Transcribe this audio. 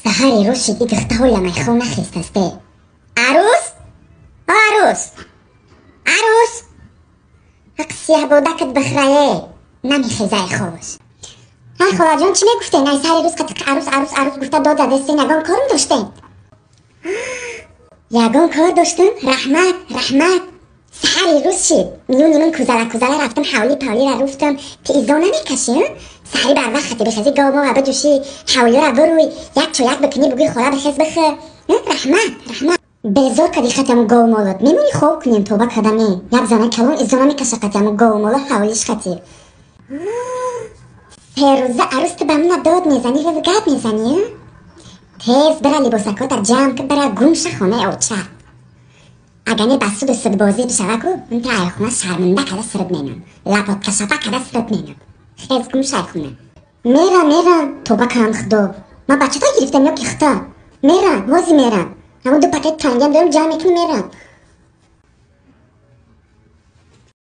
Саҳари рӯз шид, и духта ҳоля майхол нахестасте. Арӯс? Арӯс, арӯс, ҳақ сиҳбодакат бихрае, намехезай хобаш. Ҳа, холаҷон, чӣ мегуфтен? Ай саҳари рӯз қатиқ арӯс, арӯс, арӯс гуфта дод задестен. Ягон корм доштен? Ягон кор доштам? Раҳмат, раҳмат. Саҳари рӯз шид, миёни ман кузала кузала рафтам, ҳавли павлира руфтам. Ти изо намекашӣ? Саҳари барвақт хати бихезӣ, говмова биҷӯшӣ, ҳавлиёра буруй, як чояк бикунӣ, бугӯи хола бихез, бихӯ. Раҳмат, раҳмат. Безор кади хатаму говмолот. Мемонӣ хоб кунем? Тоба кадаме, як зана калон изо намекаша қатаму говмоло ҳавлиш хати. Ферӯза, арӯс, ту ба мана дод мезанӣ ва гап мезанӣ? Тез бира, либосакота ҷамъ ки, бира гумша хонаи оча. Агар не, ба суду судбозӣ бишаваку, ман та айхона шарманда када сирд менам, лапоткашапа када сирд менам. Хез, гумша айхона. Мера, мера, тоба кам, худо, ман бачата гирифтам ё ки хита? Мера, ҳози мерам. Ҳамон ду пакет тангиам дорам, ҷамъ мекунӣ, мерам.